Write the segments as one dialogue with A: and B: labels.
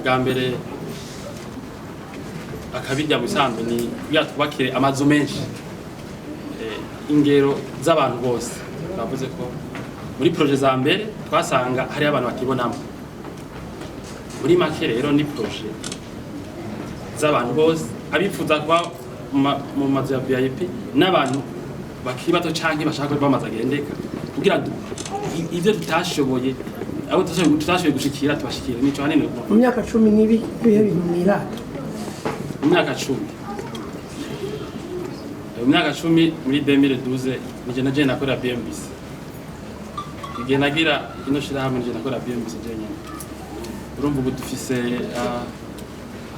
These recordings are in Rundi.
A: Bwa mbere, akabirya mu bisanzwe ni kugira twubakire amazu menshi, ingero z'abantu bose. Bavuze ko muri projets za mbere twasanga hariho abantu batibonamo. Muri make rero, ni projets z'abantu bose, abifuza kuba mu mazu ya VIP n'abantu bakiri bato canke bashaka kuba amazu agendeka, kugira ivyo tutashoboye, abo tutashoboye gushikira, tubashikire. Nico hanini.
B: Mu myaka 10 n'ibihe bintu mwirata?
A: Mu myaka 10, mu myaka 10, muri 2012 nije naje nakorera BMBC. Igihe nagira ino shirahamwe, nije nakorera BMBC je nyene. Urumva, ubu dufise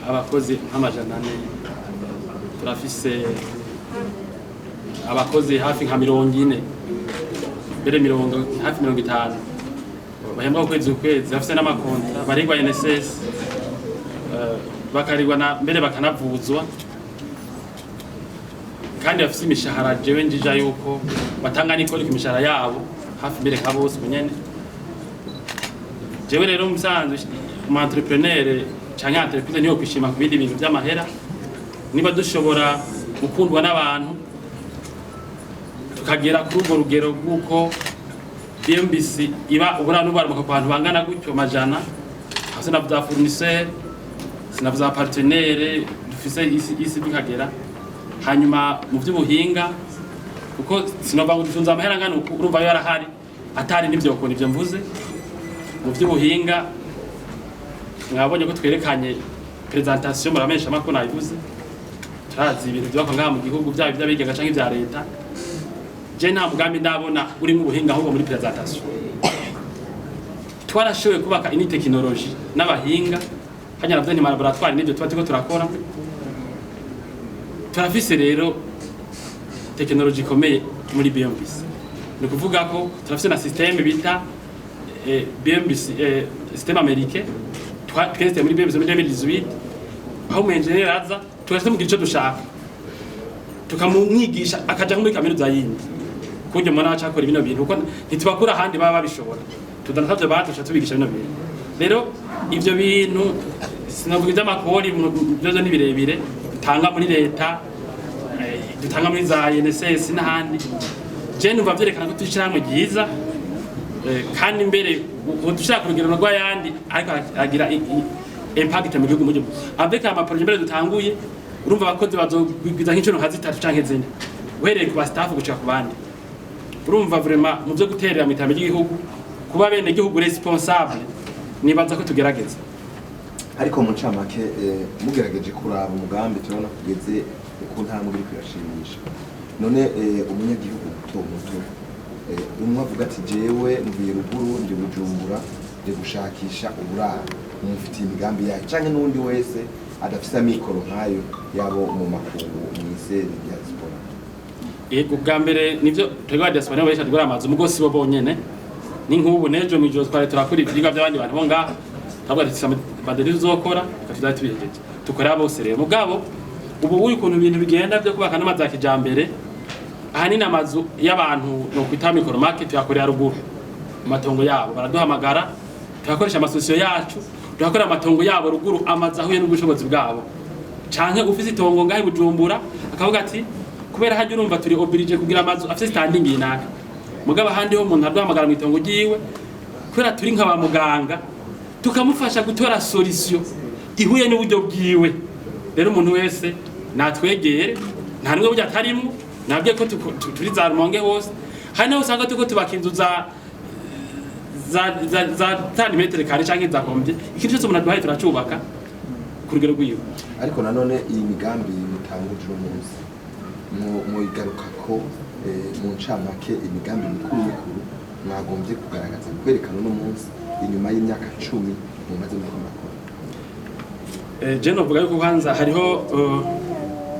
A: abakozi nk'400, turafise abakozi hafi nka 40, mbere mirongo hafi 50, bahembwa ku kwezi ku kwezi, bafise n'ama contrats, barigwa INSS, bakarigwa na mbere bakanavuzwa, kandi bafise imishahara. Jewe njija yuko batanga n'ikori ku mishahara yabo, hafi mbere nka bose ubu nyene. Jewe rero musanzwe umu entrepreneur canke entreprise niyo kwishima ku bindi bintu vy'amahera. Niba dushobora gukundwa n'abantu, tukagera kuri urwo rugero rw'uko BMBC iba uburano n'ubaramuka ku bantu bangana gutyo majana, aho sinavuza fournisseur, sinavuza partenaire dufise isi, isi bikagera. Hanyuma mu by'ubuhinga, kuko sinova ngo dutunze amahera angana uku, urumva yo yarahari atari n'ivyo ukuntu ivyo mvuze. Mu by'ubuhinga, mwabonye ko twerekanye présentation, muramenyesha amakuru nabivuze. Turazi ibintu byubakwa ngaha mu gihugu, byaba iby'abigenga canke ibya leta. Je nta mugambi ndabona urimo ubuhinga ahubwo muri présentation. Twarashoboye kubaka ini technologie n'abahinga hanya navyo ni laboratoire, n'ibyo tuba turiko turakora. Turafise rero technologie ikomeye muri BMBC. Ni ukuvuga ko turafise na système bita BMBC, système américain twese muri BMBC muri 2018, aho umu engineer aza tugaca tumugira ico dushaka, tukamumwigisha akaja nko muri kaminuza yindi, kurya umuntu aca akora bino bintu, kuko ntitubakura ahandi baba babishobora. Tudanatavyo batusha tubigisha bino bintu. Rero ivyo bintu sinavuga ivy'amakori vyozo ni birebire, dutanga muri leta, dutanga muri za INSS n'ahandi. Je numva vyerekana ko turi ryiza, kandi mbere ubu dushaka urugero rw'ayandi, ariko agira impact mu gihugu. Mu gihugu avec ama projets mbere dutanguye, urumva abakozi bazogwiza nk'incuro nka zitatu canke zine, uhereye ku ba staff gushika ku bandi. Urumva, vraiment mu byo guterera mu iterambere ry'igihugu, kuba bene gihugu responsable, nibaza ko tugerageza.
C: Ariko mu ncamake, mugerageje kuraba umugambi, turabona kugeze ku ntambwe iriko irashimisha. None umunyagihugu muto muto, umwe avuga ati: "Jewe mvuye ruguru, ndi Bujumbura, ndi gushakisha uburaro," mumufitiye imigambi yayo? Canke n'uwundi wese adafise amikoro nk'ayo yabo mu makungu mw'iseri diaspora?
A: Yego, bwa mbere nivyo, twebwe ba diaspora nibo benshi tugura amazu, mugo sibo bonyene. Ni nk'ubu n'ejo mw'ijoro twari turakora ivyigwa by'abandi bantu bo ngaha, turavuga ati baderi tuzokora, reka tuzabe tubihejeje, tukorera bose. Rero mugabo ubu uyu ukuntu ibintu bigenda byo kubaka n'amazu ya kijambere, ahanini amazu y'abantu no kwita micro market tuyakorera ruguru mu matongo yabo. Baraduhamagara, tugakoresha ama solutions yacu, tugakorera amatongo yabo ruguru, amazu ahuye n'ubushobozi bwabo. Canke ufise itongo ngahe Bujumbura akavuga ati kubera hajya, urumva turi obligé kugira amazu afise standing inaka. Mugabo ahandi ho umuntu aduhamagara mu itongo ryiwe, kubera turi nka ba muganga, tukamufasha gutora solution ihuye n'uburyo bwiwe. Rero umuntu wese natwegere, nta nimwe burya atarimwo. Nabwiye ko turi za Rumonge hose, hari naho usanga turiko tubaka inzu za tani mètres carrés canke za combien. Ikintu cyose umuntu aduhaye turacubaka ku rugero rwiwe.
C: Ariko nanone iyi migambi mutanguje uno munsi, muyigaruka ko mu ncamake, imigambi mikuru mikuru mwagombye kugaragaza, kwerekana uno munsi inyuma y'imyaka 10 mumaze muriko murakora?
A: Je novuga yuko kwanza hariho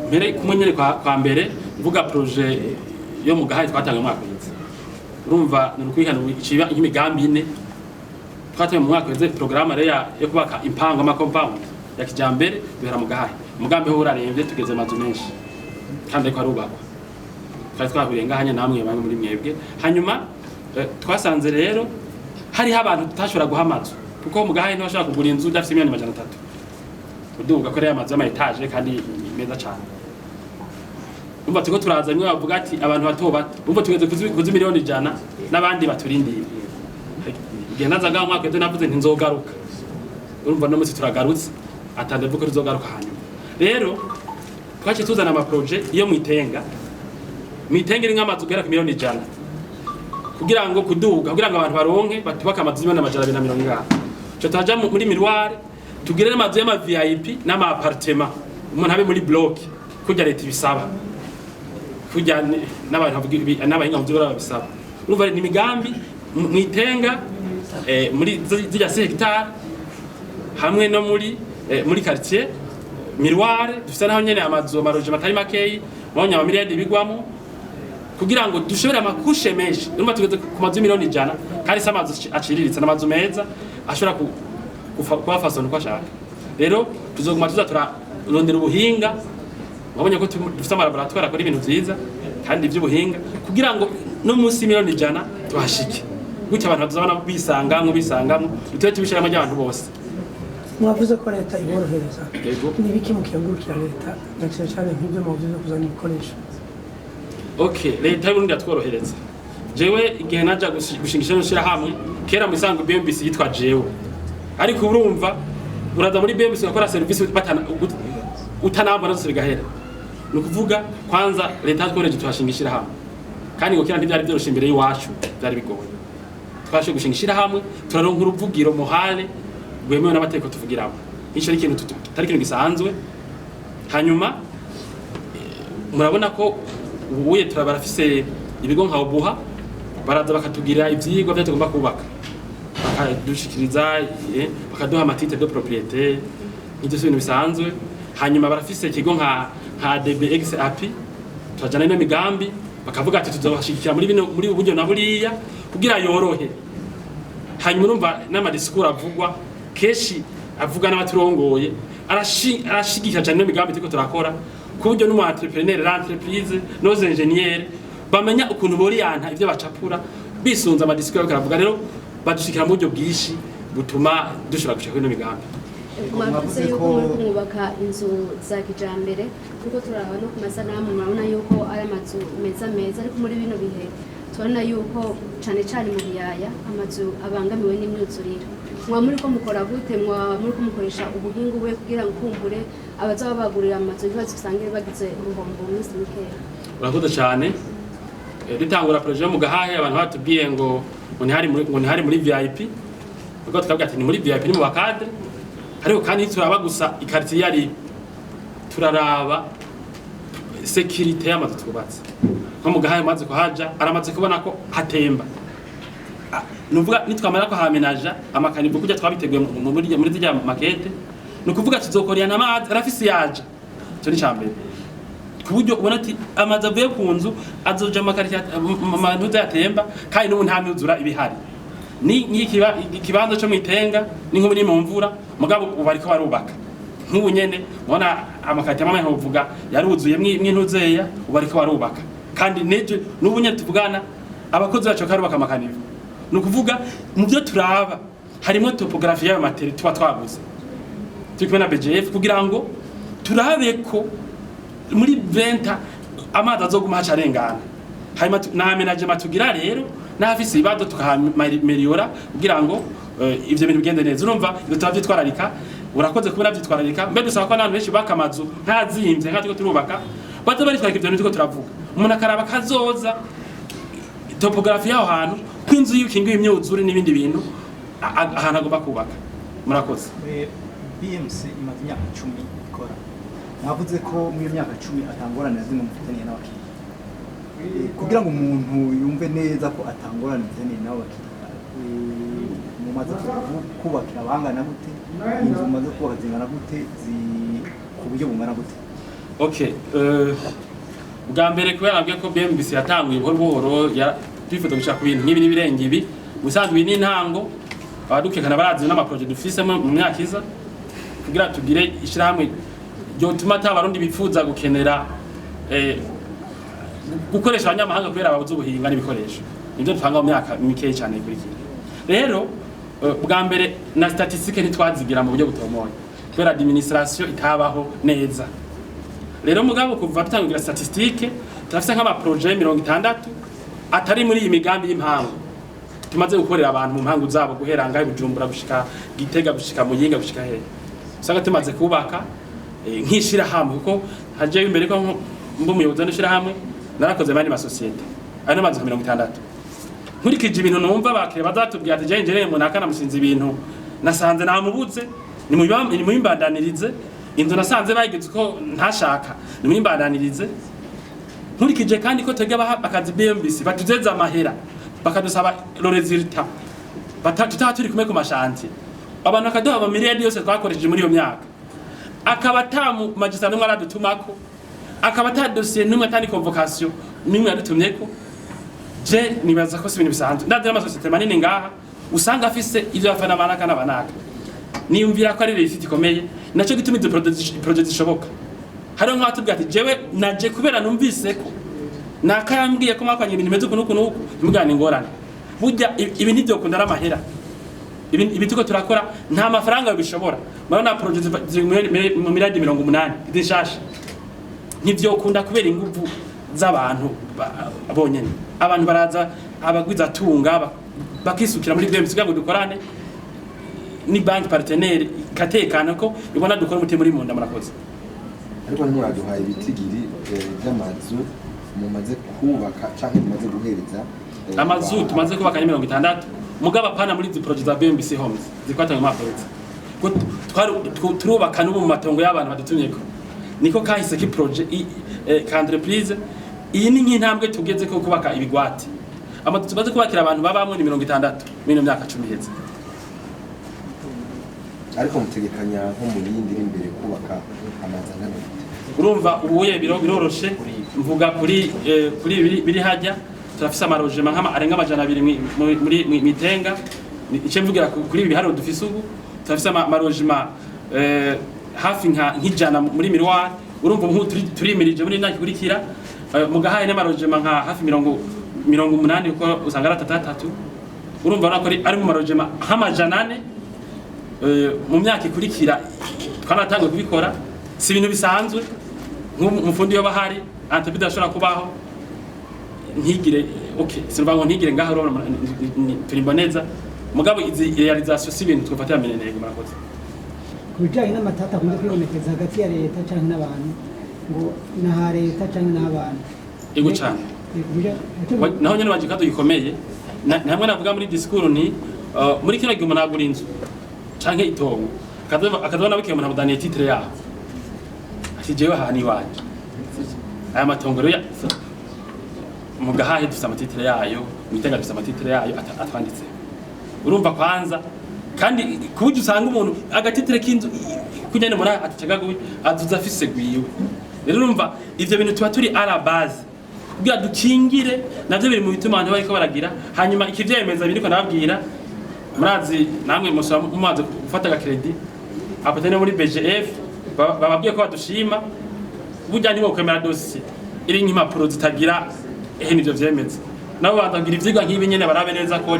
A: mbere kumwe nyene kwa mbere mvuga projet yo mu Gahayi twatangiye mu mwaka uheze. Urumva, ni ukwihana iciba nk'imigambi ine twatangiye mu mwaka uheze. Programme rero yo kubaka impango, ama compound ya kijambere, duhera mu Gahayi. Umugambi ho uraremvye, tugeze amazu menshi kandi ariko arubakwa. Twari twahuriye ngaha nyene namwe, bamwe muri mwebwe. Hanyuma twasanze rero hariho abantu tutashobora guha amazu. Kuko mu Gahahe ntibashobora kugura inzu udafite 300 miliyoni uduga, ko ari amazu y'ama étages kandi meza cane. Umva, turiko turaza bimwe bavuga ati abantu bato bato, umva, tugeze kuzi 100 miliyoni n'abandi baturindiye. Igihe naza ngaho umwaka ejo navuze nti nzogaruka. Urumva, no munsi turagarutse, atande ko tuzogaruka. Hanyuma rero twaciye tuzana ama projets iyo mwitenga iri nk'amazu guhera ku 100 miliyoni kugira ngo kuduga, kugira ngo abantu baronke batubake amazu 250 miliyoni. Ico turaja muri Miroir, tugire n'amazu y'ama VIP n'ama appartement, umuntu abe muri bloc kurya leta ibisaba, kurya n'abantu n'abahinga mu vy'uburaro babisaba. Urumva ni imigambi mwitenga, muri zirya 6 hectare, hamwe no muri quartier Miroir dufise naho nyene amazu, ama logements atari makeyi, mabonye amamiliyari bigwamo kugira ngo dushobore ama couches menshi. Urumva tugeze ku mazu 100 miliyoni, kandi si amazu aciriritse, n'amazu meza ashobora kuba façonné uko ashaka. Rero tuzoguma tuza turarondera ubuhinga. Wabonye ko dufise ama laboratoires akora ibintu vyiza kandi vy'ubuhinga, kugira ngo no munsi y'100 miliyoni tuhashike. Gutyo abantu batazabona bisangamwo bisangamwo, tube tubishiramo ry'abantu bose.
B: Mwavuze ko leta iborohereza.
A: Yego.
B: Ni ibiki mukengurukira leta, na cyane cyane nk'ibyo muvuze byo kuzana ibikoresho?
A: Okay, leta y'Uburundi yatworohereza. Jewe igihe naja gushinga ishirahamwe kera, mu isanzwe BMBC yitwa jewe, ariko urumva uraza muri BMBC ugakora service utanambona zose bigahera. Ni ukuvuga kwanza leta yatworoheje, tuhashinga ishirahamwe, kandi ngo kera ntivyari vyoroshe. Imbere y'iwacu vyari bigoye. Twashoboye gushinga ishirahamwe, turaronka uruvugiro muhale rwemewe n'amategeko tuvugiramo. Ico ari ikintu kitari ikintu gisanzwe. Hanyuma murabona ko ubuye turabarafise ibigo nka Obuha, baraza bakatugira ivyigwa vyo tugomba kubaka, bakadushikiriza, bakaduha ama titres de propriété. Nk'ivyo si ibintu bisanzwe. Hanyuma barafise ikigo nka ADB XAP, turajana ino migambi, bakavuga ati tuzobashigikira muri bino, muri ubu buryo na buriya, kugira yorohe. Hanyuma urumva n'ama discours avugwa kenshi, avuga n'abaturongoye, arashigikira cyane ino migambi turiko turakora, ku buryo n'umu entrepreneur, l'entreprise, nos ingénieurs bamenya ukuntu boriyanta ivyo bacapura bisunze ama discours bariko baravuga. Rero badushikira mu buryo bwinshi butuma dushobora gushika kuri ino migambi.
D: Mwavuze
E: Mwavuze
D: yuko
E: ko
D: muri mwubaka inzu za kijambere, kuko turaraba no ku masanamu murabona yuko ari amazu meza meza, ariko muri bino bihe turabona yuko cane cane mu biyaya amazu abangamiwe n'imyuzurire. Mwa muri ko mukora gute? Mwa muri ko mukoresha ubuhinga ubuhe kugira ngo kumbure abazaba bagurira amazu ntibaze usange bagize uruhombo mu minsi mikeya?
A: Urakoze cyane. Dutangura projet yo mu Gahahe, abantu batubwiye ngo ntihari muri VIP. Ubwo tukavuga ati ni muri VIP, ni mu ba cadres. Ariko kandi turaba gusa i quartier yari, turaraba sécurité y'amazu twubatse. Nko mu Gahahe maze kuhaja, aramaze kubona ko hatemba. Nuvuga nitwamara ko hamenaja ama caniveaux kujya twabiteguye muri zirya maquettes, ni ukuvuga tuzokorera amazi arafise yaja. Ico ni icambere, ku buryo ubona ati amazu avuye ku nzu azoja amanuza yatemba, kandi n'ubu nta myuzura ibihari. Ni nk'ikiba ikibanza cyo mwitenga ni nk'ubu ni mu mvura, mugabo ubu bariko barubaka. Nk'ubu nyene mubona ama quartiers amwe ntuvuga yaruzuye mw'intuzeya, ubu bariko barubaka, kandi nejo n'ubu nyene tuvugana abakozi bacu bakarubaka ama caniveaux. Ni ukuvuga mu byo turaba harimo topographie y'ayo materi tuba twaguze, turi kumwe na BGF, kugira ngo turabe ko muri 20 amazi azoguma haca arengana. Hanyuma na aménagement tugira rero n'ahafise ibibazo tukahameliyora kugira ngo ivyo bintu bigende neza. Urumva ivyo turavyitwararika. Urakoze kubona vyitwararika. Mbe dusaba ko n'abantu benshi bubaka amazu ntazimvye nka turiko turubaka, baza baritwararika ivyo bintu turiko turavuga. Umuntu akaraba kazoza, topographie y'aho hantu, ko inzu yiwe ikingiwe imyuzure n'ibindi bintu, ahantu agomba kubaka. Murakoze.
E: BMC imaze imyaka 10 ikora. Mwavuze ko muri iyo myaka 10 atangorane na zimwe mufitaniye n'abakiriya. Kugira ngo umuntu yumve neza ko atangorane mufitaniye n'abo bakiriya, mumaze kubakira abangana gute? Inzu mumaze kubaka zingana gute, ku buryo bungana gute?
A: Okay, bwa mbere kubera nabwiye ko BMBC yatanguye buhoro buhoro, twifuza gushaka ku bintu nk'ibi n'ibirenga ibi. Ubusanzwe ibi ni intango. Abadukekana barazi n'ama projets dufise mu myaka iza, kugira tugire ishirahamwe ryotuma ata Abarundi bifuza gukenera gukoresha abanyamahanga kubera babuze ubuhinga n'ibikoresho. Nibyo dutanga mu myaka mikeyi cyane ikurikira. Rero Bwa mbere na statistique ntitwazigira mu buryo butomoye kubera administration itabaho neza. Rero mugabo kuva dutangira statistique, turafise nk'ama projets 60 atari muri iyi migambi y'impangu tumaze gukorera abantu mu mpangu zabo, guhera ngaho i Bujumbura gushika Gitega, gushika Muyinga, gushika hehe. Usanga tumaze kubaka nk'ishirahamwe, kuko hajeyo imbere ko mba umuyobozi w'ishirahamwe narakoze mandi masosiyete ayo n'amazu nka 60. Nkurikije ibintu numva abakiriya bazatubwira ati: "Jewe njereye umuntu akanamusinze ibintu nasanze namubuze, nimuyimbandanirize inzu nasanze bayigize uko ntashaka, nimuyimbandanirize." Nkurikije kandi ko twebwe abaha akazi BMBC batuzeza amahera, bakadusaba le résultat, tutaba turi kumwe ku ma chantiers, abantu bakaduha amamiliyari yose twakoresheje muri iyo myaka, akaba ata mu magistrat n'umwe aradutumako, akaba ata dosiye n'umwe, atari convocation n'imwe yadutumyeko, je nibaza ko si ibintu bisanzwe. Ndazi n'amasosiyete manini ngaha usanga afise ivyo bafana banaka n'abanaka. Niyumvira ko ari réussite ikomeye, naco gituma izo projets zishoboka. Hariho nk'abatubwira ati: "Jewe naje kubera numvise ko naka yambwiye ko mwakwanye ibintu bimeze uku n'uku n'uku." Ntimugane ingorane, burya ibi ntivyokunda ari amahera. Ibi turiko turakora nta mafaranga bishobora. Murabona projets ziri mu miliyardi 80 zishasha, ntivyokunda kubera inguvu z'abantu bonyene. Abantu baraza, abagwizatunga bakisukira muri BMC kugira ngo dukorane ni banque partenaire ikatekana ko ibona dukora umutima uri munda. Murakoze.
C: Ariko ntimwaduhaye ibitigiri by'amazu mumaze kubaka canke mumaze guhereza
A: Amazu tumaze kubaka ni 60, mugabo apana muri izi projets za BMBC Homes zikwatanye mu mwaka. Ko turubaka n'ubu mu matongo y'abantu badutumyeko, niko kahise ki projet ka entreprise. Iyi ni nk'intambwe tugeze ko kubaka ibigwati. Amazu tumaze kubakira abantu babamwe ni 60 muri ino myaka 10 iheze.
C: Ariko mutegekanya nko mu yindi iri imbere kubaka amazu angana gute?
A: Urumva ubuye biroroshe mvuga kuri biri hajya turafise ama logements nk'ama arenga 200 muri mitenga. Ice mvugira kuri ibi biharuro dufise ubu, turafise ama logements hafi nka nk'ijana muri Miroir. Urumva ubu turimirije muri imyaka ikurikira mu gahaye n'ama logements nka hafi 80, kuko usanga ari atatu atatu. Urumva urabona ko ari mu ma logements nk'400 mu myaka ikurikira. Twanatanguye kubikora, si ibintu bisanzwe. Nk'umufundi yoba ahari, entreprise ashobora kubaho ntigire, okay, sinuvuga ngo ntigire ngaho. Urabona turi mboneza, mugabo izi réalisation si ibintu twafatira minenego. Murakoze.
F: Ku bijyanye n'amatata akunze kwibonekeza hagati ya leta cyangwa n'abantu, ngo n'aha leta cyangwa n'abantu.
A: Ego cane. Naho nyene baje ikibazo gikomeye. Namwe navuga muri discours ni muri kino gihe umuntu agura inzu canke itongo, akazobona bukeye umuntu amudaniye titre yaho, ati: "Jewe aha ni iwanje, aya matongo rero mu gahahe dufise ama titres yayo, mu Gitega dufise ama titres yayo atwanditse." Urumva kwanza kandi kuburyo usanga umuntu aga titre k'inzu kunyene muri atacagaguye azuza afise gwiwe. Rero urumva ivyo bintu tuba turi à la base kugira dukingire, navyo biri mu bituma abantu bariko baragira. Hanyuma ikivyemeza biriko nababwira, murazi namwe musaba mumaze gufata aga crédit apatene muri BGF, bababwiye ko badushima. Burya nibo kwemera dossier iri nk'impapuro zitagira ehe nivyo vyemeza, nabo batagira ivyigwa nk'ibi nyene barabe neza ko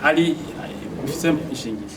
A: ari bifise ishingiro.